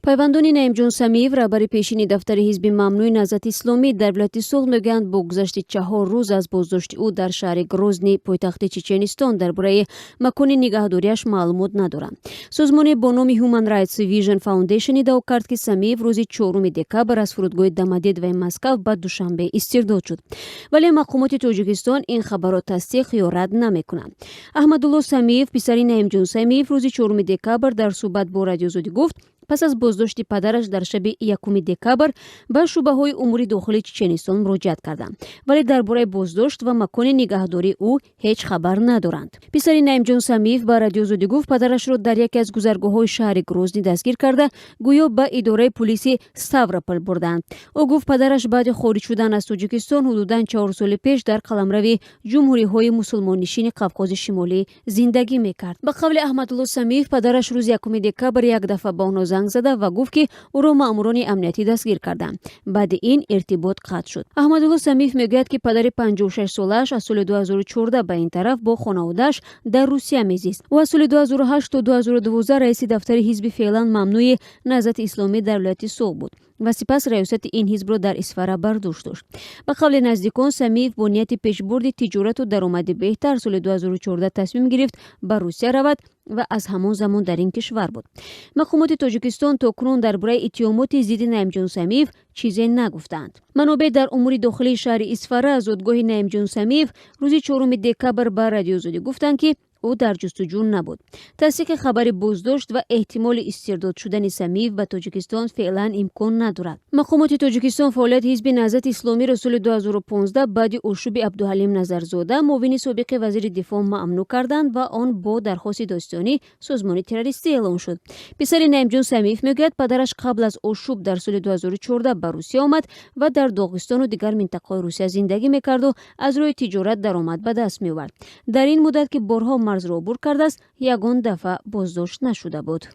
Пайвандони Наимҷон Самиев, раҳбари пешини дафтари ҳизби мамнӯи Наҳзати Исломӣ дар вилояти Суғд, мегӯянд, бо гузашти 4 рӯз аз боздошти ӯ дар шаҳри Грозний, пойтахти Чеченистон, дар бораи макони нигаҳдориаш маълумот надоранд. Созмоне бо номи Human Rights Vision Foundation иддао кард, ки Самиев рӯзи 4 декабр аз фурудгоҳи Домодедовои Москав ба Душанбе истирдод шуд, вале мақомоти Тоҷикистон ин хабарро тасдиқ ё рад намекунанд. Аҳмадулло Самиев, писари Наимҷон Самиев, рӯзи 4 декабр дар суҳбат бо Радиои Озодӣ гуфт, пас аз боздошти падараш дар шаби 1 декабр ба шӯъбаҳои умури дохилии Чеченистон муроҷиат карданд, вале дар бораи боздошт ва макони нигаҳдории ӯ ҳеҷ хабар надоранд. Писари Наимҷон Самиев ба Радиои Озодӣ гуфт, падарашро дар яке аз гузаргоҳҳои шаҳри Грозний дастгир карда, гӯё ба идораи пулиси Ставропол бурданд. Ӯ гуфт, падараш баъди хориҷ шудан аз Тоҷикистон ҳудудан 4 соли пеш дар қаламрави ҷумҳуриҳои мусулмоннишини Қавқози Шимолӣ зиндагӣ мекард. Ба қавли Аҳмадулло Самиев, падараш рӯзи 1 декабр як дафъа ба онҳо занг зада ва гуфт, ки ӯро маъмурони амниятӣ дастгир карданд. Баъди ин иртибот қатъ шуд. Аҳмадулло Самиев мегӯяд, ки падари 56-солааш аз соли 2014 ба ин тараф бо хонаводааш дар Русия мезист. Ӯ аз соли 2008 то 2012 раиси дафтари ҳизби феълан мамнӯи Наҳзати Исломӣ дар вилояти Суғд буд ва сипас раёсати ин ҳизбро дар Исфара бар дӯш дошт. Ба қавли наздикон, Самиев бо нияти пешбурди тиҷорату даромади беҳтар соли 2014 тасмим гирифт ба Русия равад ва аз ҳамон замон дар ин кишвар буд. Мақомоти Тоҷикистон то кунун дар бораи иттиҳомоти зидди Наимҷон Самиев чизе нагуфтаанд. Манобеъ дар умури дохилии шаҳри Исфара, зодгоҳи Наимҷон Самиев, рӯзи 4 декабр ба Радиои Озодӣ гуфтанд, ки ӯ дар ҷустуҷӯ набуд. Тасдиқи хабари боздошт ва эҳтимоли истирдод шудани Самиев ба Тоҷикистон феълан имкон надорад. Мақомоти Тоҷикистон фаъолияти ҳизби Наҳзати Исломиро соли 2015 баъди ошӯби Абдуҳалим Назарзода, муовини собиқи вазири дифоъ, мамнӯъ карданд ва он бо дархости додситонӣ созмони террористӣ эълон шуд. Писари Наимҷон Самиев мегӯяд, падараш қабл аз ошӯб дар соли 2014 ба Русия омад ва дар Доғистону дигар минтақаҳои Русия зиндагӣ мекарду аз роҳи тиҷорат даромад ба даст меовард. Дар ин муддат, ки борҳо марзро убур кардааст, ягон дафъа боздошт нашуда буд.